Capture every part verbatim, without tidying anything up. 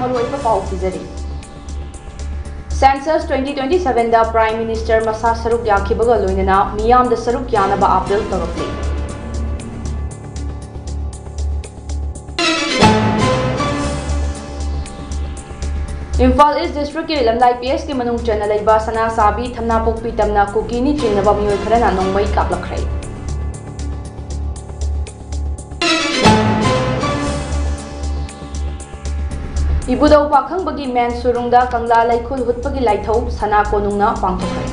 ꯑꯔꯣꯏꯕ ꯄꯥꯎ ꯄꯤꯖꯔꯤ꯫ Census twenty twenty-seven ꯗ Prime Minister ꯃꯁꯥ ꯁꯔꯨꯛ ꯌꯥꯈꯤꯕꯒ ꯂꯣꯏꯅꯅ ꯃꯤꯌꯥꯝꯗ ꯁꯔꯨꯛ ꯌꯥꯅꯕ appeal ꯇꯧꯔꯛꯂꯤ꯫ ꯏꯝꯐꯥꯜ East District ꯀꯤ ꯂꯝꯂꯥꯏ P S ꯀꯤ ꯃꯅꯨꯡ ꯆꯟꯅ ꯂꯩꯕ ꯁꯅꯥꯁꯥꯕꯤ, ꯊꯝꯅꯥꯄꯣꯛꯄꯤ ꯇꯝꯅ ꯀꯨꯀꯤꯅꯤ ꯆꯤꯡꯅꯕ ꯃꯤꯑꯣꯏ ꯈꯔꯅ ꯅꯣꯡꯃꯩ ꯀꯥꯞꯂꯛꯈ꯭ꯔꯦ꯫ ꯏꯕꯨꯙꯧ ꯄꯥꯈꯪꯕꯒꯤ ꯃꯦꯟ ꯁꯨꯔꯨꯡꯗ ꯀꯪꯂꯥ ꯂꯩꯈꯨꯜ ꯍꯨꯠꯄꯒꯤ ꯂꯥꯏꯊꯧ ꯁꯅꯥ ꯀꯣꯅꯨꯡꯅ ꯄꯥꯡꯊꯣꯛꯈ꯭ꯔꯦ꯫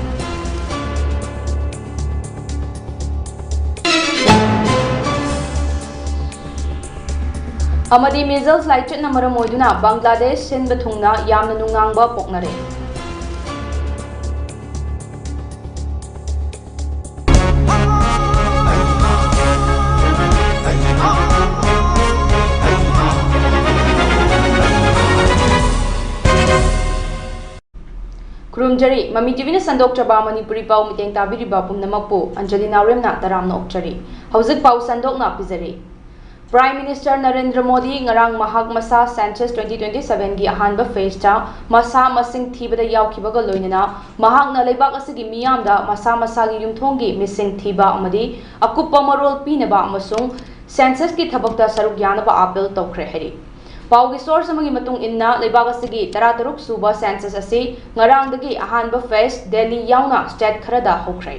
ꯑꯃꯗꯤ measles ꯂꯥꯏꯆꯠꯅ ꯃꯔꯝ ꯑꯣꯏꯗꯨꯅ ꯕꯪꯒ꯭ꯂꯥꯗꯦꯁ ꯁꯤꯟꯕ ꯊꯨꯡꯅ ꯌꯥꯝꯅ ꯅꯨꯡꯅꯥꯡꯕ ꯄꯣꯛꯅꯔꯦ꯫ ꯈꯨꯔꯨꯝꯖꯔꯤ꯫ ꯃꯃꯤ ꯇꯤꯚꯤꯅ ꯁꯟꯗꯣꯛꯆꯕ ꯃꯅꯤꯄꯨꯔꯤ ꯄꯥꯎ ꯃꯤꯠꯌꯦꯡ ꯇꯥꯕꯤꯔꯤꯕ ꯄꯨꯝꯅꯃꯛꯄꯨ ꯑꯟꯖꯂꯤ ꯅꯥꯎꯔꯦꯝꯅ ꯇꯔꯥꯝꯅ ꯑꯣꯛꯆꯔꯤ꯫ ꯍꯧꯖꯤꯛ ꯄꯥꯎ ꯁꯟꯗꯣꯛꯅ ꯄꯤꯖꯔꯤ꯫ Prime Minister ꯅꯔꯦꯟꯗ꯭ꯔ ꯃꯣꯗꯤ ꯉꯔꯥꯡ ꯃꯍꯥꯛ ꯃꯁꯥ Census twenty twenty-seven ꯒꯤ ꯑꯍꯥꯟꯕ phase ꯇ ꯃꯁꯥ ꯃꯁꯤꯡ ꯊꯤꯕꯗ ꯌꯥꯎꯈꯤꯕꯒ ꯂꯣꯏꯅꯅ ꯃꯍꯥꯛꯅ ꯂꯩꯕꯥꯛ ꯑꯁꯤꯒꯤ ꯃꯤꯌꯥꯝꯗ ꯃꯁꯥ ꯃꯁꯥꯒꯤ ꯌꯨꯝꯊꯣꯡꯒꯤ ꯃꯤꯁꯤꯡ ꯊꯤꯕ ꯑꯃꯗꯤ ꯑꯀꯨꯞꯄ ꯃꯔꯣꯜ ꯄꯤꯅꯕ ꯑꯃꯁꯨꯡ census ꯀꯤ ꯊꯕꯛꯇ ꯁꯔꯨꯛ ꯌꯥꯅꯕ appeal ꯇꯧꯈ꯭ꯔꯦ ꯍꯥꯏꯔꯤ꯫ ꯄꯥꯎꯒꯤ source ꯑꯃꯒꯤ ꯃꯇꯨꯡ ꯏꯟꯅ, ꯂꯩꯕꯥꯛ ꯑꯁꯤꯒꯤ ꯇꯔꯥꯇꯔꯨꯛ ꯁꯨꯕ census ꯑꯁꯤ ꯉꯔꯥꯡꯗꯒꯤ ꯑꯍꯥꯟꯕ phase ꯗꯦꯜꯂꯤ ꯌꯥꯎꯅ state ꯈꯔꯗ ꯍꯧꯈ꯭ꯔꯦ꯫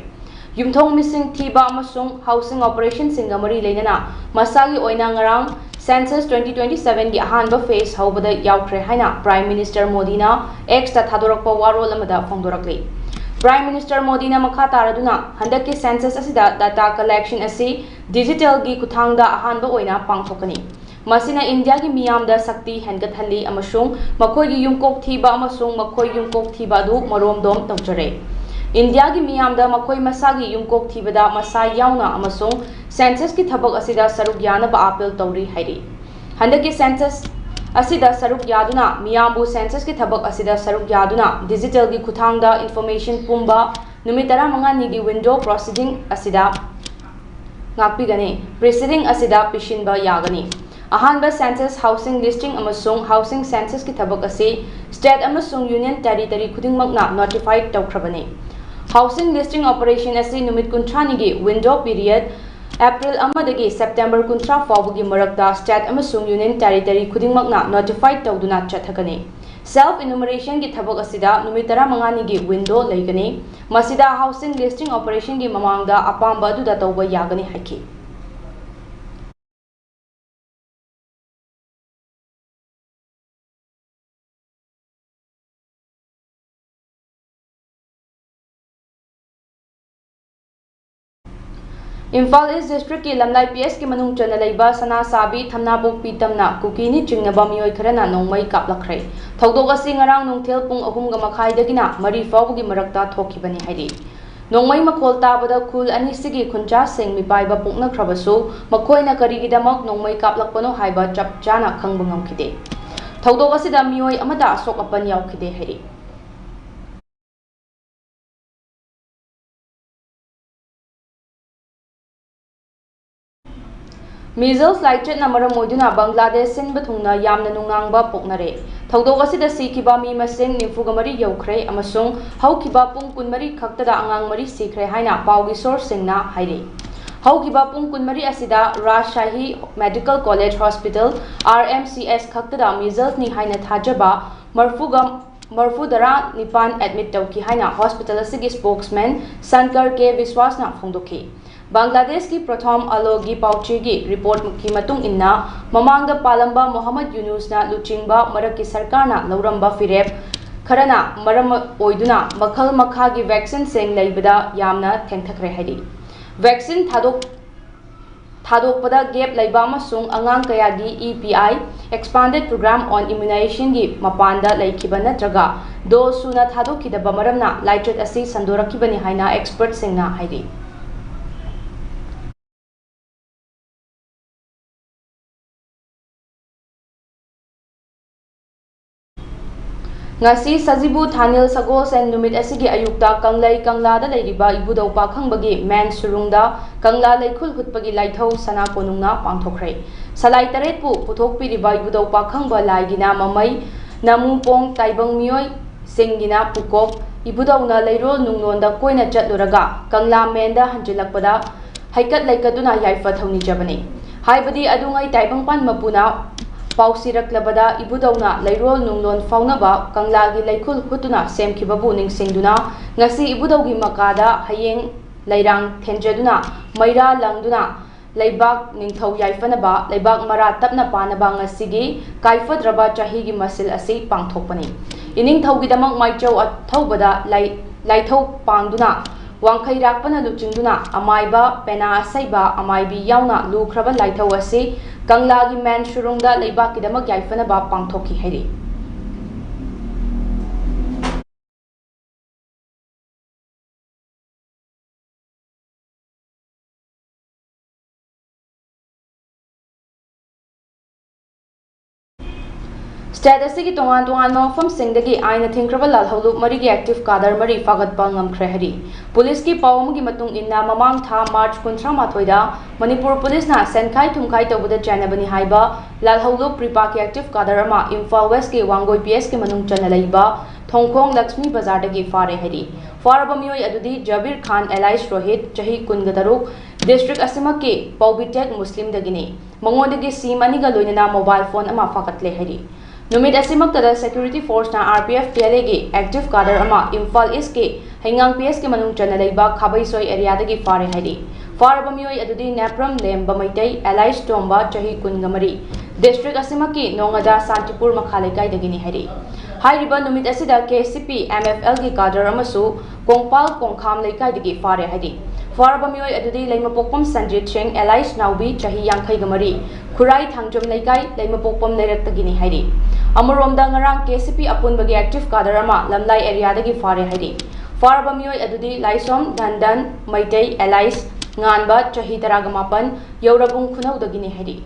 ꯌꯨꯝꯊꯣꯡ ꯃꯤꯁꯤꯡ ꯊꯤꯕ ꯑꯃꯁꯨꯡ housing operation ꯁꯤꯡꯒ ꯃꯔꯤ ꯂꯩꯅꯅ ꯃꯁꯥꯒꯤ ꯑꯣꯏꯅ ꯉꯔꯥꯡ Census twenty twenty-seven ꯒꯤ ꯑꯍꯥꯟꯕ phase ꯍꯧꯕꯗ ꯌꯥꯎꯈ꯭ꯔꯦ ꯍꯥꯏꯅ Prime Minister ꯃꯣꯗꯤꯅ X ꯇ ꯊꯥꯗꯣꯔꯛꯄ ꯋꯥꯔꯣꯜ ꯑꯃꯗ ꯐꯣꯡꯗꯣꯔꯛꯂꯤ꯫ Prime Minister ꯃꯣꯗꯤꯅ ꯃꯈꯥ ꯇꯥꯔꯗꯨꯅ, ꯍꯟꯗꯛꯀꯤ census ꯑꯁꯤꯗ data collection ꯑꯁꯤ digital ꯒꯤ ꯈꯨꯠꯊꯥꯡꯗ ꯑꯍꯥꯟꯕ ꯑꯣꯏꯅ ꯄꯥꯡꯊꯣꯛꯀꯅꯤ꯫ ꯃꯁꯤꯅ ꯏꯟꯗꯤꯌꯥꯒꯤ ꯃꯤꯌꯥꯝꯗ ꯁꯛꯇꯤ ꯍꯦꯟꯒꯠꯍꯜꯂꯤ ꯑꯃꯁꯨꯡ ꯃꯈꯣꯏꯒꯤ ꯌꯨꯝꯀꯣꯛ ꯊꯤꯕ ꯑꯃꯁꯨꯡ ꯃꯈꯣꯏ ꯌꯨꯝꯀꯣꯛ ꯊꯤꯕ ꯑꯗꯨ ꯃꯔꯣꯝꯗꯣꯝ ꯇꯧꯖꯔꯦ꯫ ꯏꯟꯗꯤꯌꯥꯒꯤ ꯃꯤꯌꯥꯝꯗ ꯃꯈꯣꯏ ꯃꯁꯥꯒꯤ ꯌꯨꯝꯀꯣꯛ ꯊꯤꯕꯗ ꯃꯁꯥ ꯌꯥꯎꯅ ꯑꯃꯁꯨꯡ census ꯀꯤ ꯊꯕꯛ ꯑꯁꯤꯗ ꯁꯔꯨꯛ ꯌꯥꯅꯕ appeal ꯇꯧꯔꯤ ꯍꯥꯏꯔꯤ꯫ ꯍꯟꯗꯛꯀꯤ census ꯑꯁꯤꯗ ꯁꯔꯨꯛ ꯌꯥꯗꯨꯅ ꯃꯤꯌꯥꯝꯕꯨ census ꯀꯤ ꯊꯕꯛ ꯑꯁꯤꯗ ꯁꯔꯨꯛ ꯌꯥꯗꯨꯅ digital ꯒꯤ ꯈꯨꯠꯊꯥꯡꯗ information ꯄꯨꯝꯕ ꯅꯨꯃꯤꯠ ꯇꯔꯥꯃꯉꯥꯅꯤꯒꯤ window proceeding ꯑꯁꯤꯗ ꯉꯥꯛꯄꯤꯒꯅꯤ, proceeding ꯑꯁꯤꯗ ꯄꯤꯁꯤꯟꯕ ꯌꯥꯒꯅꯤ꯫ ꯑꯍꯥꯟꯕ census, housing listing ꯑꯃꯁꯨꯡ housing censusꯀꯤ ꯊꯕꯛ ꯑꯁꯤ state ꯑꯃꯁꯨꯡ union territory ꯈꯨꯗꯤꯡꯃꯛꯅ notify ꯇꯧꯈ꯭ꯔꯕꯅꯤ꯫ Housing listing operation ꯑꯁꯤ ꯅꯨꯃꯤꯠ ꯀꯨꯟꯊ꯭ꯔꯥꯅꯤꯒꯤ window period, April ꯑꯃꯗꯒꯤ September ꯀꯨꯟꯊ꯭ꯔꯥ ꯐꯥꯎꯕꯒꯤ ꯃꯔꯛꯇ state ꯑꯃꯁꯨꯡ union territory ꯈꯨꯗꯤꯡꯃꯛꯅ notify ꯇꯧꯗꯨꯅ ꯆꯠꯊꯒꯅꯤ꯫ Self enumerationꯒꯤ ꯊꯕꯛ ꯑꯁꯤꯗ ꯅꯨꯃꯤꯠ ꯇꯔꯥꯃꯉꯥꯅꯤꯒꯤ window ꯂꯩꯒꯅꯤ꯫ ꯃꯁꯤꯗ housing listing operationꯒꯤ ꯃꯃꯥꯡꯗ ꯑꯄꯥꯝꯕ ꯑꯗꯨꯗ ꯇꯧꯕ ꯌꯥꯒꯅꯤ ꯍꯥꯏꯈꯤ꯫ ꯏꯝꯐꯥꯜ ꯏꯁ ꯗꯤꯁꯇ꯭ꯔꯤꯛꯀꯤ ꯂꯝꯂꯥꯏ ꯄꯤ ꯑꯦꯁꯀꯤ ꯃꯅꯨꯡ ꯆꯟꯅ ꯂꯩꯕ ꯁꯅꯥꯁꯥꯕꯤ, ꯊꯝꯅꯥꯄꯣꯛꯄꯤ ꯇꯝꯅ ꯀꯨꯀꯤꯅꯤ ꯆꯤꯡꯅꯕ ꯃꯤꯑꯣꯏ ꯈꯔꯅ ꯅꯣꯡꯃꯩ ꯀꯥꯞꯂꯛꯈ꯭ꯔꯦ꯫ ꯊꯧꯗꯣꯛ ꯑꯁꯤ ꯉꯔꯥꯡ ꯅꯨꯡꯊꯤꯜ ꯄꯨꯡ ꯑꯍꯨꯝꯒ ꯃꯈꯥꯏꯗꯒꯤꯅ ꯃꯔꯤ ꯐꯥꯎꯕꯒꯤ ꯃꯔꯛꯇ ꯊꯣꯛꯈꯤꯕꯅꯤ ꯍꯥꯏꯔꯤ꯫ ꯅꯣꯡꯃꯩ ꯃꯈꯣꯜ ꯇꯥꯕꯗ ꯈꯨꯜ ꯑꯅꯤꯁꯤꯒꯤ ꯈꯨꯟꯖꯥꯁꯤꯡ ꯃꯤꯄꯥꯏꯕ ꯄꯣꯛꯅꯈ꯭ꯔꯕꯁꯨ, ꯃꯈꯣꯏꯅ ꯀꯔꯤꯒꯤꯗꯃꯛ ꯅꯣꯡꯃꯩ ꯀꯥꯞꯂꯛꯄꯅꯣ ꯍꯥꯏꯕ ꯆꯞ ꯆꯥꯅ ꯈꯪꯕ ꯉꯝꯈꯤꯗꯦ꯫ ꯊꯧꯗꯣꯛ ꯑꯁꯤꯗ ꯃꯤꯑꯣꯏ ꯑꯃꯠꯇ ꯑꯁꯣꯛ ꯑꯄꯟ ꯌꯥꯎꯈꯤꯗꯦ ꯍꯥꯏꯔꯤ꯫ Measles ꯂꯥꯏꯆꯠꯅ ꯃꯔꯝ ꯑꯣꯏꯗꯨꯅ ꯕꯪꯒ꯭ꯂꯥꯗꯦꯁ ꯁꯤꯟꯕ ꯊꯨꯡꯅ ꯌꯥꯝꯅ ꯅꯨꯡꯅꯥꯡꯕ ꯄꯣꯛꯅꯔꯦ꯫ ꯊꯧꯗꯣꯛ ꯑꯁꯤꯗ ꯁꯤꯈꯤꯕ ꯃꯤ ꯃꯁꯤꯡ ꯅꯤꯐꯨꯒ ꯃꯔꯤ ꯌꯧꯈ꯭ꯔꯦ ꯑꯃꯁꯨꯡ ꯍꯧꯈꯤꯕ ꯄꯨꯡ ꯀꯨꯟꯃꯔꯤ ꯈꯛꯇꯗ ꯑꯉꯥꯡ ꯃꯔꯤ ꯁꯤꯈ꯭ꯔꯦ ꯍꯥꯏꯅ ꯄꯥꯎꯒꯤ sourceꯁꯤꯡꯅ ꯍꯥꯏꯔꯤ꯫ ꯍꯧꯈꯤꯕ ꯄꯨꯡ ꯀꯨꯟꯃꯔꯤ ꯑꯁꯤꯗ ꯔꯥꯖꯁꯥꯍꯤ Medical College Hospital, R M C H, ꯈꯛꯇꯗ measlesꯅꯤ ꯍꯥꯏꯅ ꯊꯥꯖꯕ ꯃꯔꯐꯨꯒ ꯃꯔꯐꯨꯇꯔꯥ ꯅꯤꯄꯥꯟ admit ꯇꯧꯈꯤ ꯍꯥꯏꯅ hospital ꯑꯁꯤꯒꯤ spokesman ꯁꯪꯀꯔ ꯀꯦ ꯕꯤꯁ꯭ꯋꯥꯁꯅ ꯐꯣꯡꯗꯣꯛꯈꯤ꯫ ꯕꯪꯒ꯭ꯂꯥꯗꯦꯁꯀꯤ ꯄ꯭ꯔꯊꯝ ꯑꯂꯣꯒꯤ ꯄꯥꯎꯆꯦꯒꯤ reportꯀꯤ ꯃꯇꯨꯡ ꯏꯟꯅ, ꯃꯃꯥꯡꯗ ꯄꯥꯜꯂꯝꯕ ꯃꯣꯍꯝꯃꯗ ꯌꯨꯅꯨꯁꯅ ꯂꯨꯆꯤꯡꯕ ꯃꯔꯛꯀꯤ ꯁꯔꯀꯥꯔꯅ ꯂꯧꯔꯝꯕ ꯐꯤꯔꯦꯞ ꯈꯔꯅ ꯃꯔꯝ ꯑꯣꯏꯗꯨꯅ ꯃꯈꯜ ꯃꯈꯥꯒꯤ vaccineꯁꯤꯡ ꯂꯩꯕꯗ ꯌꯥꯝꯅ ꯊꯦꯡꯊꯈ꯭ꯔꯦ ꯍꯥꯏꯔꯤ꯫ Vaccine ꯊꯥꯗꯣꯛ ꯊꯥꯗꯣꯛꯄꯗ gap ꯂꯩꯕ ꯑꯃꯁꯨꯡ ꯑꯉꯥꯡ ꯀꯌꯥꯒꯤ E P I, Expanded Program on Immunizationꯒꯤ ꯃꯄꯥꯟꯗ ꯂꯩꯈꯤꯕ ꯅꯠꯇ꯭ꯔꯒ dose ꯁꯨꯅ ꯊꯥꯗꯣꯛꯈꯤꯗꯕ ꯃꯔꯝꯅ ꯂꯥꯏꯆꯠ ꯑꯁꯤ ꯁꯟꯗꯣꯔꯛꯈꯤꯕꯅꯤ ꯍꯥꯏꯅ expertꯁꯤꯡꯅ ꯍꯥꯏꯔꯤ꯫ ꯉꯁꯤ ꯁꯖꯤꯕꯨ ꯊꯥꯅꯤꯜ ꯁꯒꯣꯜꯁꯦꯟ ꯅꯨꯃꯤꯠ ꯑꯁꯤꯒꯤ ꯑꯌꯨꯛꯇ ꯀꯪꯂꯩ ꯀꯪꯂꯥꯗ ꯂꯩꯔꯤꯕ ꯏꯕꯨꯙꯧ ꯄꯥꯈꯪꯕꯒꯤ ꯃꯦꯟ ꯁꯨꯔꯨꯡꯗ ꯀꯪꯂꯥ ꯂꯩꯈꯨꯜ ꯍꯨꯠꯄꯒꯤ ꯂꯥꯏꯊꯧ ꯁꯅꯥ ꯀꯣꯅꯨꯡꯅ ꯄꯥꯡꯊꯣꯛꯈ꯭ꯔꯦ꯫ ꯁꯂꯥꯏ ꯇꯔꯦꯠꯄꯨ ꯄꯨꯊꯣꯛꯄꯤꯔꯤꯕ ꯏꯕꯨꯙꯧ ꯄꯥꯈꯪꯕ ꯂꯥꯏꯒꯤꯅ ꯃꯃꯩ, ꯅꯥꯃꯨꯄꯣꯡ ꯇꯥꯏꯕꯪ ꯃꯤꯑꯣꯏꯁꯤꯡꯒꯤꯅ ꯄꯨꯀꯣꯛ, ꯏꯕꯨꯙꯧꯅ ꯂꯩꯔꯣꯜ ꯅꯨꯡꯂꯣꯟꯗ ꯀꯣꯏꯅ ꯆꯠꯂꯨꯔꯒ ꯀꯪꯂꯥ ꯃꯦꯟꯗ ꯍꯟꯖꯤꯜꯂꯛꯄꯗ ꯍꯩꯀꯠ ꯂꯩꯀꯠꯇꯨꯅ ꯌꯥꯏꯐ ꯊꯧꯅꯤꯖꯕꯅꯤ꯫ ꯍꯥꯏꯕꯗꯤ ꯑꯗꯨꯉꯩ ꯇꯥꯏꯕꯪꯄꯥꯟ ꯃꯄꯨꯅ ꯄꯥꯎꯁꯤꯔꯛꯂꯕꯗ ꯏꯕꯨꯙꯧꯅ ꯂꯩꯔꯣꯜ ꯅꯨꯡꯂꯣꯟ ꯐꯥꯎꯅꯕ ꯀꯪꯂꯥꯒꯤ ꯂꯩꯈꯨꯜ ꯍꯨꯠꯇꯨꯅ ꯁꯦꯝꯈꯤꯕꯕꯨ ꯅꯤꯡꯁꯤꯡꯗꯨꯅ ꯉꯁꯤ ꯏꯕꯨꯙꯧꯒꯤ ꯃꯀꯥꯗ ꯍꯌꯦꯡ ꯂꯩꯔꯥꯡ ꯊꯦꯟꯖꯗꯨꯅ ꯃꯩꯔꯥ ꯂꯪꯗꯨꯅ ꯂꯩꯕꯥꯛ ꯅꯤꯡꯊꯧ ꯌꯥꯏꯐꯅꯕ, ꯂꯩꯕꯥꯛ ꯃꯔꯥ ꯇꯞꯅ ꯄꯥꯟꯅꯕ ꯉꯁꯤꯒꯤ ꯀꯥꯏꯐꯗ꯭ꯔꯕ ꯆꯍꯤꯒꯤ ꯃꯁꯤꯜ ꯑꯁꯤ ꯄꯥꯡꯊꯣꯛꯄꯅꯤ꯫ ꯏꯅꯤꯡꯊꯧꯒꯤꯗꯃꯛ ꯃꯥꯏꯆꯧ ꯑꯊꯧꯕꯗ ꯂꯥꯏ-, ꯂꯥꯏꯊꯧ ꯄꯥꯡꯗꯨꯅ ꯋꯥꯡꯈꯩꯔꯥꯛꯄꯅ ꯂꯨꯆꯤꯡꯗꯨꯅ ꯑꯃꯥꯏꯕ, ꯄꯦꯅꯥ ꯑꯁꯩꯕ, ꯑꯃꯥꯏꯕꯤ ꯌꯥꯎꯅ ꯂꯨꯈ꯭ꯔꯕ ꯂꯥꯏꯊꯧ ꯑꯁꯤ ꯀꯪꯂꯥꯒꯤ ꯃꯦꯟ ꯁꯨꯔꯨꯡꯗ ꯂꯩꯕꯥꯛꯀꯤꯗꯃꯛ ꯌꯥꯏꯐꯅꯕ ꯄꯥꯡꯊꯣꯛꯈꯤ ꯍꯥꯏꯔꯤ꯫ ꯁ꯭ꯇꯦꯠ ꯑꯁꯤꯒꯤ ꯇꯣꯉꯥꯟ ꯇꯣꯉꯥꯟꯕ ꯃꯐꯝꯁꯤꯡꯗꯒꯤ ꯑꯥꯏꯟꯅ ꯊꯤꯡꯈ꯭ꯔꯕ ꯂꯥꯜꯍꯧꯂꯨꯞ ꯃꯔꯤꯒꯤ ꯑꯦꯛꯇꯤꯚ ꯀꯥꯗꯔ ꯃꯔꯤ ꯐꯥꯒꯠꯄ ꯉꯝꯈ꯭ꯔꯦ ꯍꯥꯏꯔꯤ꯫ ꯄꯨꯂꯤꯁꯀꯤ ꯄꯥꯎ ꯑꯃꯒꯤ ꯃꯇꯨꯡ ꯏꯟꯅ, ꯃꯃꯥꯡ ꯊꯥ ꯃꯥꯔꯆ ꯀꯨꯟꯊ꯭ꯔꯥ ꯃꯥꯊꯣꯏꯗ ꯃꯅꯤꯄꯨꯔ ꯄꯨꯂꯤꯁꯅ ꯁꯦꯟꯈꯥꯏ ꯊꯨꯝꯈꯥꯏ ꯇꯧꯕꯗ ꯆꯦꯟꯅꯕꯅꯤ ꯍꯥꯏꯕ ꯂꯥꯜꯍꯧꯂꯨꯞ ꯄ꯭ꯔꯤꯄꯥꯛꯀꯤ ꯑꯦꯛꯇꯤꯚ ꯀꯥꯗꯔ ꯑꯃ ꯏꯝꯐꯥꯜ ꯋꯦꯁꯀꯤ ꯋꯥꯡꯒꯣꯏ ꯄꯤ ꯑꯦꯁꯀꯤ ꯃꯅꯨꯡ ꯆꯟꯅ ꯂꯩꯕ ꯊꯣꯡꯈꯣꯡ ꯂꯛꯁꯃꯤ ꯕꯖꯥꯔꯗꯒꯤ ꯐꯥꯔꯦ ꯍꯥꯏꯔꯤ꯫ ꯐꯥꯔꯕ ꯃꯤꯑꯣꯏ ꯑꯗꯨꯗꯤ ꯖꯕꯤꯔ ꯈꯥꯟ ꯑꯦꯂꯥꯏꯁ ꯔꯣꯍꯤꯠ, ꯆꯍꯤ ꯀꯨꯟꯒ ꯇꯔꯨꯛ, ꯗꯤꯁꯇ꯭ꯔꯤꯛ ꯑꯁꯤꯃꯛꯀꯤ ꯄꯧꯕꯤꯇꯦꯛ ꯃꯨꯁꯂꯤꯝꯗꯒꯤꯅꯤ꯫ ꯃꯉꯣꯟꯗꯒꯤ ꯁꯤꯝ ꯑꯅꯤꯒ ꯂꯣꯏꯅꯅ ꯃꯣꯕꯥꯏꯜ ꯐꯣꯟ ꯑꯃ ꯐꯥꯒꯠꯂꯦ ꯍꯥꯏꯔꯤ꯫ ꯅꯨꯃꯤꯠ ꯑꯁꯤꯃꯛꯇꯗ ꯁꯦꯀ꯭ꯌꯨꯔꯤꯇꯤ ꯐꯣꯔꯁꯅ R P F P L ꯑꯦꯒꯤ ꯑꯦꯛꯇꯤꯚ ꯀꯥꯗꯔ ꯑꯃ ꯏꯝꯐꯥꯜ ꯏꯁꯀꯤ ꯍꯩꯉꯥꯡ ꯄꯤ ꯑꯦꯁꯀꯤ ꯃꯅꯨꯡ ꯆꯟꯅ ꯂꯩꯕ ꯈꯥꯕꯩꯁꯣꯏ ꯑꯦꯔꯤꯌꯥꯗꯒꯤ ꯐꯥꯔꯦ ꯍꯥꯏꯔꯤ꯫ ꯐꯥꯔꯕ ꯃꯤꯑꯣꯏ ꯑꯗꯨꯗꯤ ꯅꯦꯄ꯭ꯔꯝ ꯂꯦꯝꯕ ꯃꯩꯇꯩ, ꯑꯦꯂꯥꯏꯁ ꯇꯣꯝꯕ, ꯆꯍꯤ ꯀꯨꯟꯒ ꯃꯔꯤ, ꯗꯤꯁꯇ꯭ꯔꯤꯛ ꯑꯁꯤꯃꯛꯀꯤ ꯅꯣꯉꯥꯗꯥ ꯁꯥꯟꯇꯤꯄꯨꯔ ꯃꯈꯥ ꯂꯩꯀꯥꯏꯗꯒꯤꯅꯤ ꯍꯥꯏꯔꯤ꯫ ꯍꯥꯏꯔꯤꯕ ꯅꯨꯃꯤꯠ ꯑꯁꯤꯗ K C P M F ꯑꯦꯜꯒꯤ ꯀꯥꯗꯔ ꯑꯃꯁꯨ ꯀꯣꯡꯄꯥꯜ ꯀꯣꯡꯈꯥꯝ ꯂꯩꯀꯥꯏꯗꯒꯤ ꯐꯥꯔꯦ ꯍꯥꯏꯔꯤ꯫ ꯐꯥꯔꯕ ꯃꯤꯑꯣꯏ ꯑꯗꯨꯗꯤ ꯂꯩꯃꯄꯣꯛꯄꯝ ꯁꯟꯖꯤꯠ ꯁꯤꯡ, ꯑꯦꯂꯥꯏꯁ ꯅꯥꯎꯕꯤ, ꯆꯍꯤ ꯌꯥꯡꯈꯩꯒ ꯃꯔꯤ, ꯈꯨꯔꯥꯏ ꯊꯥꯡꯖꯝ ꯂꯩꯀꯥꯏ, ꯂꯩꯃꯄꯣꯛꯄꯝ ꯂꯩꯔꯛꯇꯒꯤꯅꯤ ꯍꯥꯏꯔꯤ꯫ ꯑꯃꯔꯣꯝꯗ ꯉꯔꯥꯡ ꯀꯦ ꯁꯤ ꯄꯤ ꯑꯄꯨꯟꯕꯒꯤ ꯑꯦꯛꯇꯤꯚ ꯀꯥꯗꯔ ꯑꯃ ꯂꯝꯂꯥꯏ ꯑꯦꯔꯤꯌꯥꯗꯒꯤ ꯐꯥꯔꯦ ꯍꯥꯏꯔꯤ꯫ ꯐꯥꯔꯕ ꯃꯤꯑꯣꯏ ꯑꯗꯨꯗꯤ ꯂꯥꯏꯁꯣꯝ ꯙꯟꯗꯟ ꯃꯩꯇꯩ, ꯑꯦꯂꯥꯏꯁ ꯉꯥꯟꯕ, ꯆꯍꯤ ꯇꯔꯥꯒ ꯃꯥꯄꯟ, ꯌꯧꯔꯕꯨꯡ ꯈꯨꯅꯧꯗꯒꯤꯅꯤ ꯍꯥꯏꯔꯤ꯫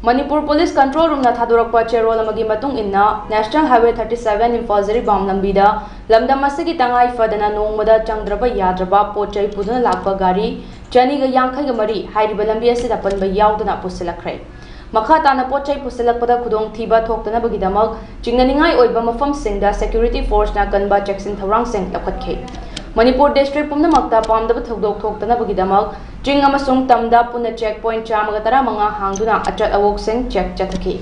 ꯃꯅꯤꯄꯨꯔ ꯄꯨꯂꯤꯁ ꯀꯟꯇ꯭ꯔꯣꯜ ꯔꯨꯝꯅ ꯊꯥꯗꯣꯔꯛꯄ ꯆꯦꯔꯣꯜ ꯑꯃꯒꯤ ꯃꯇꯨꯡ ꯏꯟꯅ, national highway thirty seven Imphal Jiribam ꯂꯝꯕꯤꯗ ꯂꯝꯗꯝ ꯑꯁꯤꯒꯤ ꯇꯉꯥꯏ ꯐꯗꯅ ꯅꯣꯡꯃꯗ ꯆꯪꯗ꯭ꯔꯕ ꯌꯥꯗ꯭ꯔꯕ ꯄꯣꯠ ꯆꯩ ꯄꯨꯗꯨꯅ ꯂꯥꯛꯄ ꯒꯥꯔꯤ ꯆꯅꯤꯒ ꯌꯥꯡꯈꯩꯒ ꯃꯔꯤ ꯍꯥꯏꯔꯤꯕ ꯂꯝꯕꯤ ꯑꯁꯤꯗ ꯄꯟꯕ ꯌꯥꯎꯗꯅ ꯄꯨꯁꯤꯜꯂꯛꯈ꯭ꯔꯦ꯫ ꯃꯈꯥ ꯇꯥꯅ ꯄꯣꯠ ꯆꯩ ꯄꯨꯁꯤꯜꯂꯛꯄꯗ ꯈꯨꯗꯣꯡꯊꯤꯕ ꯊꯣꯛꯇꯅꯕꯒꯤꯗꯃꯛ ꯆꯤꯡꯅꯅꯤꯡꯉꯥꯏ ꯑꯣꯏꯕ ꯃꯐꯝꯁꯤꯡꯗ ꯁꯦꯀ꯭ꯌꯨꯔꯤꯇꯤ ꯐꯣꯔꯁꯅ ꯀꯟꯕ ꯆꯦꯛꯁꯤꯟ ꯊꯧꯔꯥꯡꯁꯤꯡ ꯂꯧꯈꯠꯈꯤ꯫ ꯃꯅꯤꯄꯨꯔ ꯗꯤꯁꯇ꯭ꯔꯤꯛ ꯄꯨꯝꯅꯃꯛꯇ ꯄꯥꯝꯗꯕ ꯊꯧꯗꯣꯛ ꯊꯣꯛꯇꯅꯕꯒꯤꯗꯃꯛ ꯆꯤꯡ ꯑꯃꯁꯨꯡ ꯇꯝꯗ ꯄꯨꯟꯅ ꯆꯦꯛ ꯄꯣꯏꯟꯠ ꯆꯥꯝꯃꯒ ꯇꯔꯥꯃꯉꯥ ꯍꯥꯡꯗꯨꯅ ꯑꯆꯠ ꯑꯋꯣꯛꯁꯤꯡ ꯆꯦꯛ ꯆꯠꯊꯈꯤ꯫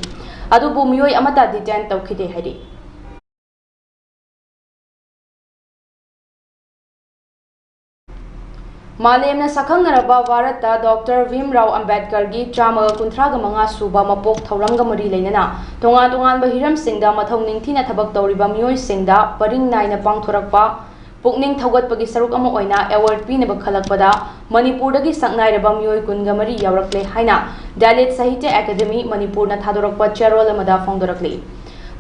ꯑꯗꯨꯕꯨ ꯃꯤꯑꯣꯏ ꯑꯃꯠꯇ ꯗꯤꯇꯦꯟ ꯇꯧꯈꯤꯗꯦ ꯍꯥꯏꯔꯤ꯫ ꯃꯥꯂꯦꯝꯅ ꯁꯛꯈꯪꯅꯔꯕ ꯚꯥꯔꯠꯇ ꯗꯣꯛꯇꯔ ꯚꯤꯝ ꯔꯥꯎ ꯑꯝꯕꯦꯗꯀꯔꯒꯤ ꯆꯥꯝꯃꯒ ꯀꯨꯟꯊ꯭ꯔꯥꯒ ꯃꯉꯥ ꯁꯨꯕ ꯃꯄꯣꯛ ꯊꯧꯔꯝꯒ ꯃꯔꯤ ꯂꯩꯅꯅ ꯇꯣꯉꯥꯟ ꯇꯣꯉꯥꯟꯕ ꯍꯤꯔꯝꯁꯤꯡꯗ ꯃꯊꯧ ꯅꯤꯡꯊꯤꯅ ꯊꯕꯛ ꯇꯧꯔꯤꯕ ꯃꯤꯑꯣꯏꯁꯤꯡꯗ ꯄꯔꯤꯡ ꯅꯥꯏꯅ ꯄꯥꯡꯊꯣꯔꯛꯄ ꯄꯨꯛꯅꯤꯡ ꯊꯧꯒꯠꯄꯒꯤ ꯁꯔꯨꯛ ꯑꯃ ꯑꯣꯏꯅ ꯑꯦꯋꯥꯔꯗ ꯄꯤꯅꯕ ꯈꯜꯂꯛꯄꯗ ꯃꯅꯤꯄꯨꯔꯗꯒꯤ ꯁꯛꯅꯥꯏꯔꯕ ꯃꯤꯑꯣꯏ ꯀꯨꯟꯒ ꯃꯔꯤ ꯌꯥꯎꯔꯛꯂꯦ ꯍꯥꯏꯅ ꯗꯂꯤꯠ ꯁꯥꯍꯤꯇ꯭ꯌ ꯑꯦꯀꯥꯗꯦꯃꯤ ꯃꯅꯤꯄꯨꯔꯅ ꯊꯥꯗꯣꯔꯛꯄ ꯆꯦꯔꯣꯜ ꯑꯃꯗ ꯐꯣꯡꯗꯣꯔꯛꯂꯤ꯫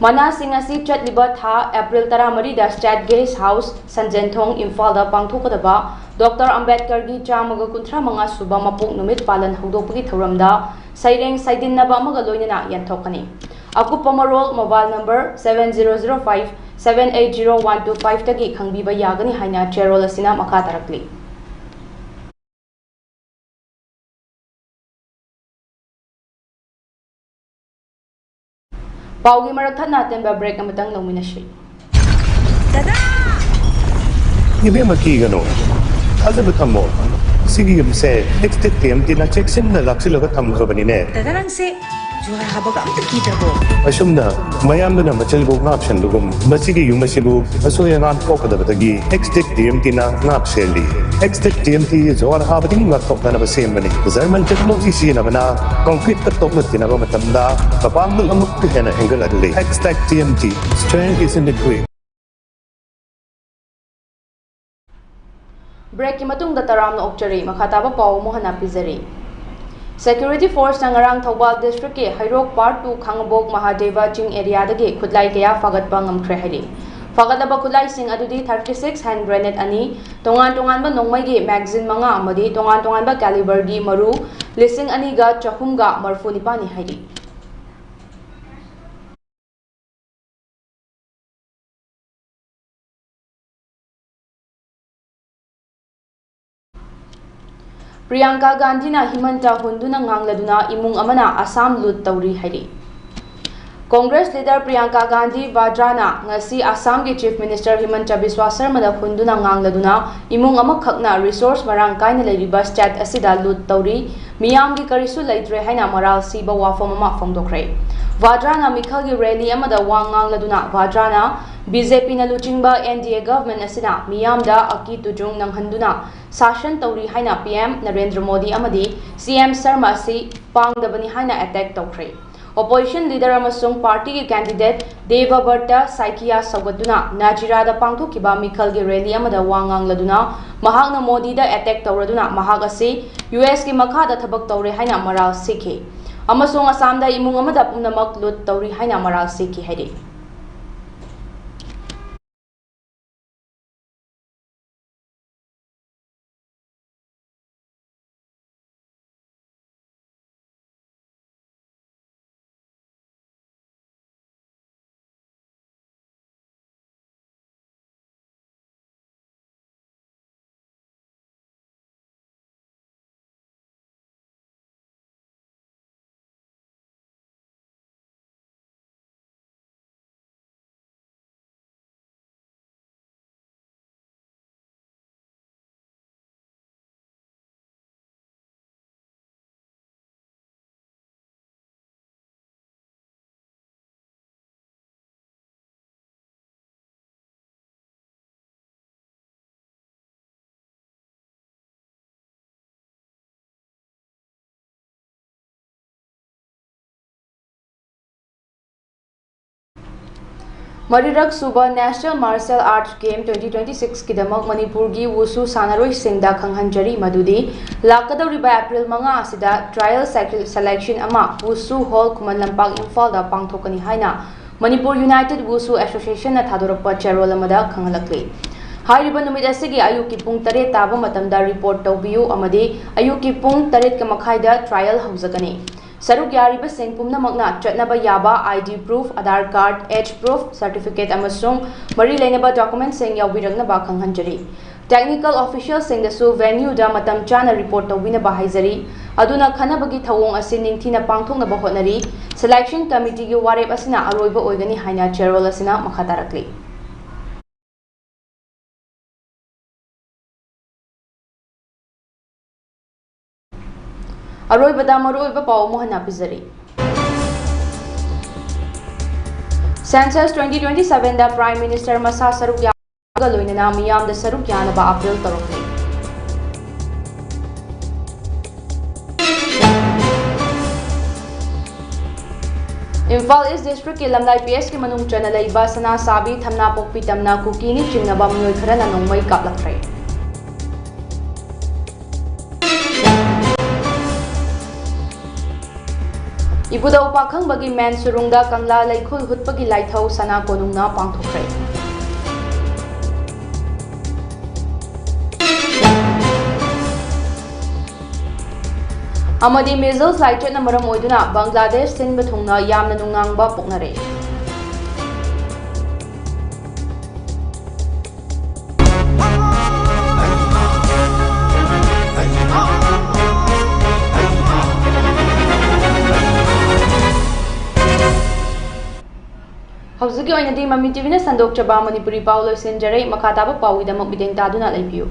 ꯃꯅꯥꯁꯤꯡ ꯑꯁꯤ ꯆꯠꯂꯤꯕ ꯊꯥ ꯑꯦꯄ꯭ꯔꯤꯜ ꯇꯔꯥꯃꯔꯤꯗ ꯁ꯭ꯇꯦꯠ ꯒꯦꯁ ꯍꯥꯎꯁ, ꯁꯟꯖꯦꯟꯊꯣꯡ, ꯏꯝꯐꯥꯜꯗ ꯄꯥꯡꯊꯣꯛꯀꯗꯕ ꯗꯣꯛꯇꯔ ꯑꯝꯕꯦꯗꯀꯔꯒꯤ ꯆꯥꯝꯃꯒ ꯀꯨꯟꯊ꯭ꯔꯥ ꯃꯉꯥ ꯁꯨꯕ ꯃꯄꯣꯛ ꯅꯨꯃꯤꯠ ꯄꯥꯂꯟ ꯍꯧꯗꯣꯛꯄꯒꯤ ꯊꯧꯔꯝꯗ ꯁꯩꯔꯦꯡ ꯁꯩꯗꯤꯟꯅꯕ ꯑꯃꯒ ꯂꯣꯏꯅꯅ ꯌꯦꯟꯊꯣꯛꯀꯅꯤ꯫ ꯑꯀꯨꯞꯄ ꯃꯔꯣꯜ, mobile number seven zero zero five seven eight zero one two five ꯇꯒꯤ ꯈꯪꯕꯤꯕ ꯌꯥꯒꯅꯤ ꯍꯥꯏꯅ ꯆꯦꯔꯣꯜ ꯑꯁꯤꯅ ꯃꯈꯥ ꯇꯥꯔꯛꯂꯤ꯫ ꯄꯥꯎꯒꯤ ꯃꯔꯛ ꯊꯠꯅ ꯑꯇꯦꯟꯕ ꯕ꯭ꯔꯦꯛ ꯑꯃꯇꯪ ꯂꯧꯃꯤꯟꯅꯁꯤ꯫ ꯗꯗꯥ! ꯏꯕꯦꯝꯃ, ꯀꯤꯒꯅꯨ, ꯊꯥꯖꯕ ꯊꯝꯃꯣ꯫ ꯁꯤꯒꯤ ꯌꯨꯝꯁꯦ ꯑꯦꯛꯁꯇꯦꯛ ꯇꯤ ꯑꯦꯝ ꯇꯤꯅ ꯆꯦꯛꯁꯤꯟꯅ ꯂꯥꯛꯁꯤꯜꯂꯒ ꯊꯝꯈ꯭ꯔꯕꯅꯤꯅꯦ꯫ ꯗꯗꯥ, ꯅꯪꯁꯦ ꯖꯨꯍꯥꯔ ꯍꯥꯕꯒ ꯑꯝꯇ ꯀꯤꯗ꯭ꯔꯕꯣ? ꯑꯁꯨꯝꯅ ꯃꯌꯥꯝꯗꯨꯅ ꯃꯆꯜꯕꯨ ꯉꯥꯛꯁꯟꯕꯒꯨꯝ, ꯃꯁꯤꯒꯤ ꯌꯨꯝ ꯑꯁꯤꯕꯨ ꯑꯁꯣꯏ ꯑꯉꯥꯝ ꯊꯣꯛꯀꯗꯕꯗꯒꯤ ꯑꯦꯛꯁꯇꯦꯛ ꯇꯤ ꯑꯦꯝ ꯇꯤꯅ ꯉꯥꯛ ꯁꯦꯜꯂꯤ꯫ ꯑꯦꯛꯁꯇꯦꯛ ꯇꯤ ꯑꯦꯝ ꯇꯤ ꯖꯨꯍꯥꯔ ꯍꯥꯕꯗꯒꯤ ꯉꯥꯛꯊꯣꯛꯅꯅꯕ ꯁꯦꯝꯕꯅꯤ꯫ ꯖꯔꯃꯟ ꯇꯦꯛꯅꯣꯂꯣꯖꯤ ꯁꯤꯖꯤꯟꯅꯕꯅ ꯀꯪꯀ꯭ꯔꯤꯠꯀ ꯇꯣꯛꯅ ꯇꯤꯟꯅꯕ ꯃꯇꯝꯗ ꯃꯄꯥꯡꯒꯜ ꯑꯃꯨꯛꯀ ꯍꯦꯟꯅ ꯍꯦꯟꯒꯠꯍꯜꯂꯤ꯫ ꯑꯦꯛꯁꯇꯦꯛ T M T, strength is in the grit. ꯕ꯭ꯔꯦꯛꯀꯤ ꯃꯇꯨꯡꯗ ꯇꯔꯥꯝꯅ ꯑꯣꯛꯆꯔꯤ꯫ ꯃꯈꯥ ꯇꯥꯕ ꯄꯥꯎ ꯑꯃꯨꯛ ꯍꯟꯅ ꯄꯤꯖꯔꯤ꯫ ꯁꯦꯀ꯭ꯌꯨꯔꯤꯇꯤ ꯐꯣꯔꯁꯅ ꯉꯔꯥꯡ ꯊꯧꯕꯥꯜ ꯗꯤꯁꯇ꯭ꯔꯤꯛꯀꯤ ꯍꯩꯔꯣꯛ ꯄꯥꯔꯠ ꯇꯨ ꯈꯥꯡꯉꯕꯣꯛ ꯃꯍꯥꯗꯦꯕ ꯆꯤꯡ ꯑꯦꯔꯤꯌꯥꯗꯒꯤ ꯈꯨꯠꯂꯥꯏ ꯀꯌꯥ ꯐꯥꯒꯠꯄ ꯉꯝꯈ꯭ꯔꯦ ꯍꯥꯏꯔꯤ꯫ ꯐꯒꯠꯂꯕ ꯈꯨꯠꯂꯥꯏꯁꯤꯡ ꯑꯗꯨꯗꯤ thirty six hand grenade ꯑꯅꯤ, ꯇꯣꯉꯥꯟ ꯇꯣꯉꯥꯟꯕ ꯅꯣꯡꯃꯩꯒꯤ magazine ꯃꯉꯥ ꯑꯃꯗꯤ ꯇꯣꯉꯥꯟ ꯇꯣꯉꯥꯟꯕ caliberꯒꯤ ꯃꯔꯨ ꯂꯤꯁꯤꯡ ꯑꯅꯤꯒ ꯆꯍꯨꯝꯒ ꯃꯔꯤꯐꯨ ꯅꯤꯄꯥꯟꯅꯤ ꯍꯥꯏꯔꯤ꯫ ꯄ꯭ꯔꯤꯌꯥꯡꯀꯥ ꯒꯥꯟꯙꯤꯅ ꯍꯤꯃꯟꯇ ꯍꯨꯟꯗꯨꯅ ꯉꯥꯡꯂꯗꯨꯅ ꯏꯃꯨꯡ ꯑꯃꯅ ꯑꯁꯥꯝ ꯂꯨꯠ ꯇꯧꯔꯤ ꯍꯥꯏꯔꯤ꯫ ꯀꯣꯡꯒ꯭ꯔꯦꯁ ꯂꯤꯗꯔ ꯄ꯭ꯔꯤꯌꯥꯡꯀꯥ ꯒꯥꯟꯙꯤ ꯚꯥꯗ꯭ꯔꯥꯅ ꯉꯁꯤ ꯑꯁꯥꯝꯒꯤ ꯆꯤꯐ ꯃꯤꯅꯤꯁꯇꯔ ꯍꯤꯃꯟꯇ ꯕꯤꯁ꯭ꯋꯥ ꯁꯔꯃꯗ ꯍꯨꯟꯗꯨꯅ ꯉꯥꯡꯂꯗꯨꯅ ꯏꯃꯨꯡ ꯑꯃꯈꯛꯅ ꯔꯤꯁꯣꯔꯁ ꯃꯔꯥꯡ ꯀꯥꯏꯅ ꯂꯩꯔꯤꯕ ꯁ꯭ꯇꯦꯠ ꯑꯁꯤꯗ ꯂꯨꯠ ꯇꯧꯔꯤ, ꯃꯤꯌꯥꯝꯒꯤ ꯀꯔꯤꯁꯨ ꯂꯩꯇ꯭ꯔꯦ ꯍꯥꯏꯅ ꯃꯔꯥꯜ ꯁꯤꯕ ꯋꯥꯐꯝ ꯑꯃ ꯐꯣꯡꯗꯣꯛꯈ꯭ꯔꯦ꯫ ꯚꯥꯗ꯭ꯔꯥꯅ ꯃꯤꯈꯜꯒꯤ ꯔꯦꯂꯤ ꯑꯃꯗ ꯋꯥ ꯉꯥꯡꯂꯗꯨꯅ ꯚꯥꯗ꯭ꯔꯥꯅ ꯕꯤ ꯖꯦ ꯄꯤꯅ ꯂꯨꯆꯤꯡꯕ ꯑꯦꯟ ꯗꯤ ꯑꯦ ꯒꯚꯔꯟꯃꯦꯟꯠ ꯑꯁꯤꯅ ꯃꯤꯌꯥꯝꯗ ꯑꯀꯤ ꯇꯨꯖꯨꯡ ꯅꯪꯍꯟꯗꯨꯅ ꯁꯥꯁꯟ ꯇꯧꯔꯤ ꯍꯥꯏꯅ ꯄꯤ ꯑꯦꯝ ꯅꯔꯦꯟꯗ꯭ꯔ ꯃꯣꯗꯤ ꯑꯃꯗꯤ ꯁꯤ ꯑꯦꯝ ꯁꯔꯃ ꯑꯁꯤ ꯄꯥꯡꯗꯕꯅꯤ ꯍꯥꯏꯅ ꯑꯦꯇꯦꯛ ꯇꯧꯈ꯭ꯔꯦ꯫ ꯑꯣꯄꯣꯖꯤꯁꯟ ꯂꯤꯗꯔ ꯑꯃꯁꯨꯡ ꯄꯥꯔꯇꯤꯒꯤ ꯀꯦꯟꯗꯤꯗꯦꯠ ꯗꯦꯕꯕ꯭ꯔꯇ ꯁꯥꯏꯀꯤꯌꯥ ꯁꯧꯒꯠꯇꯨꯅ ꯅꯥꯖꯤꯔꯥꯗ ꯄꯥꯡꯊꯣꯛꯈꯤꯕ ꯃꯤꯈꯜꯒꯤ ꯔꯦꯂꯤ ꯑꯃꯗ ꯋꯥ ꯉꯥꯡꯂꯗꯨꯅ ꯃꯍꯥꯛꯅ ꯃꯣꯗꯤꯗ ꯑꯦꯇꯦꯛ ꯇꯧꯔꯗꯨꯅ ꯃꯍꯥꯛ ꯑꯁꯤ ꯌꯨ ꯑꯦꯁꯀꯤ ꯃꯈꯥꯗ ꯊꯕꯛ ꯇꯧꯔꯦ ꯍꯥꯏꯅ ꯃꯔꯥꯜ ꯁꯤꯈꯤ ꯑꯃꯁꯨꯡ ꯑꯁꯥꯝꯗ ꯏꯃꯨꯡ ꯑꯃꯗ ꯄꯨꯝꯅꯃꯛ ꯂꯨꯠ ꯇꯧꯔꯤ ꯍꯥꯏꯅ ꯃꯔꯥꯜ ꯁꯤꯈꯤ ꯍꯥꯏꯔꯤ꯫ ꯃꯔꯤꯔꯛ ꯁꯨꯕ National Martial Arts Game twenty twenty six ꯀꯤꯗꯃꯛ ꯃꯅꯤꯄꯨꯔꯒꯤ ꯋꯨꯁꯨ ꯁꯥꯟꯅꯔꯣꯏꯁꯤꯡꯗ ꯈꯪꯍꯟꯖꯔꯤ ꯃꯗꯨꯗꯤ ꯂꯥꯛꯀꯗꯧꯔꯤꯕ ꯑꯦꯄ꯭ꯔꯤꯜ ꯃꯉꯥ ꯑꯁꯤꯗ trial selection ꯑꯃ ꯋꯨꯁꯨ ꯍꯣꯜ, ꯈꯨꯃꯟ ꯂꯝꯄꯥꯛ, ꯏꯝꯐꯥꯜꯗ ꯄꯥꯡꯊꯣꯛꯀꯅꯤ ꯍꯥꯏꯅ ꯃꯅꯤꯄꯨꯔ ꯌꯨꯅꯥꯏꯇꯦꯗ ꯋꯨꯁꯨ ꯑꯦꯁꯣꯁꯤꯌꯦꯁꯟꯅ ꯊꯥꯗꯣꯔꯛꯄ ꯆꯦꯔꯣꯜ ꯑꯃꯗ ꯈꯪꯍꯜꯂꯛꯂꯤ꯫ ꯍꯥꯏꯔꯤꯕ ꯅꯨꯃꯤꯠ ꯑꯁꯤꯒꯤ ꯑꯌꯨꯛꯀꯤ ꯄꯨꯡ ꯇꯔꯦꯠ ꯇꯥꯕ ꯃꯇꯝꯗ ꯔꯤꯄꯣꯔꯠ ꯇꯧꯕꯤꯌꯨ ꯑꯃꯗꯤ ꯑꯌꯨꯛꯀꯤ ꯄꯨꯡ ꯇꯔꯦꯠꯀ ꯃꯈꯥꯏꯗ ꯇ꯭ꯔꯥꯏꯌꯦꯜ ꯍꯧꯖꯒꯅꯤ꯫ ꯁꯔꯨꯛ ꯌꯥꯔꯤꯕꯁꯤꯡ ꯄꯨꯝꯅꯃꯛꯅ ꯆꯠꯅꯕ ꯌꯥꯕ ID proof, Aadhaar card, age proof, certificate ꯑꯃꯁꯨꯡ ꯃꯔꯤ ꯂꯩꯅꯕ ꯗꯣꯀꯨꯃꯦꯟꯠꯁꯤꯡ ꯌꯥꯎꯕꯤꯔꯛꯅꯕ ꯈꯪꯍꯟꯖꯔꯤ꯫ ꯇꯦꯛꯅꯤꯀꯦꯜ ꯑꯣꯐꯤꯁꯤꯌꯦꯜꯁꯤꯡꯗꯁꯨ ꯚꯦꯅ꯭ꯌꯨꯗ ꯃꯇꯝ ꯆꯥꯅ ꯔꯤꯄꯣꯔꯠ ꯇꯧꯕꯤꯅꯕ ꯍꯥꯏꯖꯔꯤ꯫ ꯑꯗꯨꯅ ꯈꯟꯅꯕꯒꯤ ꯊꯧꯑꯣꯡ ꯑꯁꯤ ꯅꯤꯡꯊꯤꯅ ꯄꯥꯡꯊꯣꯛꯅꯕ ꯍꯣꯠꯅꯔꯤ꯫ ꯁꯦꯂꯦꯛꯁꯟ ꯀꯃꯤꯇꯤꯒꯤ ꯋꯥꯔꯦꯞ ꯑꯁꯤꯅ ꯑꯔꯣꯏꯕ ꯑꯣꯏꯒꯅꯤ ꯍꯥꯏꯅ ꯆꯦꯔꯣꯜ ꯑꯁꯤꯅ ꯃꯈꯥ ꯇꯥꯔꯛꯂꯤ꯫ ꯑꯔꯣꯏꯕꯗ ꯃꯔꯨꯑꯣꯏꯕ ꯄꯥꯎ ꯑꯃꯨꯛ ꯍꯟꯅ ꯄꯤꯖꯔꯤ꯫ Census twenty twenty seven ꯗ Prime Minister ꯃꯁꯥ ꯁꯔꯨꯛ ꯌꯥꯕꯒ ꯂꯣꯏꯅꯅ ꯃꯤꯌꯥꯝꯗ ꯁꯔꯨꯛ ꯌꯥꯅꯕ ꯑꯥꯄꯤꯜ ꯇꯧꯔꯛꯂꯤ꯫ ꯏꯝꯐꯥꯜ ꯏꯁ ꯗꯤꯁꯇ꯭ꯔꯤꯛꯀꯤ ꯂꯝꯂꯥꯏ ꯄꯤ ꯑꯦꯁꯀꯤ ꯃꯅꯨꯡ ꯆꯟꯅ ꯂꯩꯕ ꯁꯅꯥꯁꯥꯕꯤ, ꯊꯝꯅꯥꯄꯣꯛꯄꯤ, ꯇꯝꯅ ꯀꯨꯀꯤꯅꯤ ꯆꯤꯡꯅꯕ ꯃꯤꯑꯣꯏ ꯈꯔꯅ ꯅꯣꯡꯃꯩ ꯀꯥꯞꯂꯛꯈ꯭ꯔꯦ꯫ ꯏꯕꯨꯙꯧ ꯄꯥꯈꯪꯕꯒꯤ ꯃꯦꯟ ꯁꯨꯔꯨꯡꯗ ꯀꯪꯂꯥ ꯂꯩꯈꯨꯜ ꯍꯨꯠꯄꯒꯤ ꯂꯥꯏꯊꯧ ꯁꯅꯥ ꯀꯣꯅꯨꯡꯅ ꯄꯥꯡꯊꯣꯛꯈ꯭ꯔꯦ꯫ ꯑꯃꯗꯤ measles ꯂꯥꯏꯆꯠꯅ ꯃꯔꯝ ꯑꯣꯏꯗꯨꯅ ꯕꯪꯒ꯭ꯂꯥꯗꯦꯁ ꯁꯤꯟꯕ ꯊꯨꯡꯅ ꯌꯥꯝꯅ ꯅꯨꯡꯅꯥꯡꯕ ꯄꯣꯛꯅꯔꯦ꯫ ꯍꯧꯖꯤꯛꯀꯤ ꯑꯣꯏꯅꯗꯤ ꯃꯃꯤ ꯇꯤꯚꯤꯅ ꯁꯟꯗꯣꯛꯆꯕ ꯃꯅꯤꯄꯨꯔꯤ ꯄꯥꯎ ꯂꯣꯏꯁꯤꯟꯖꯔꯦ꯫ ꯃꯈꯥ ꯇꯥꯕ ꯄꯥꯎꯒꯤꯗꯃꯛ ꯃꯤꯠꯌꯦꯡ ꯇꯥꯗꯨꯅ ꯂꯩꯕꯤꯌꯨ꯫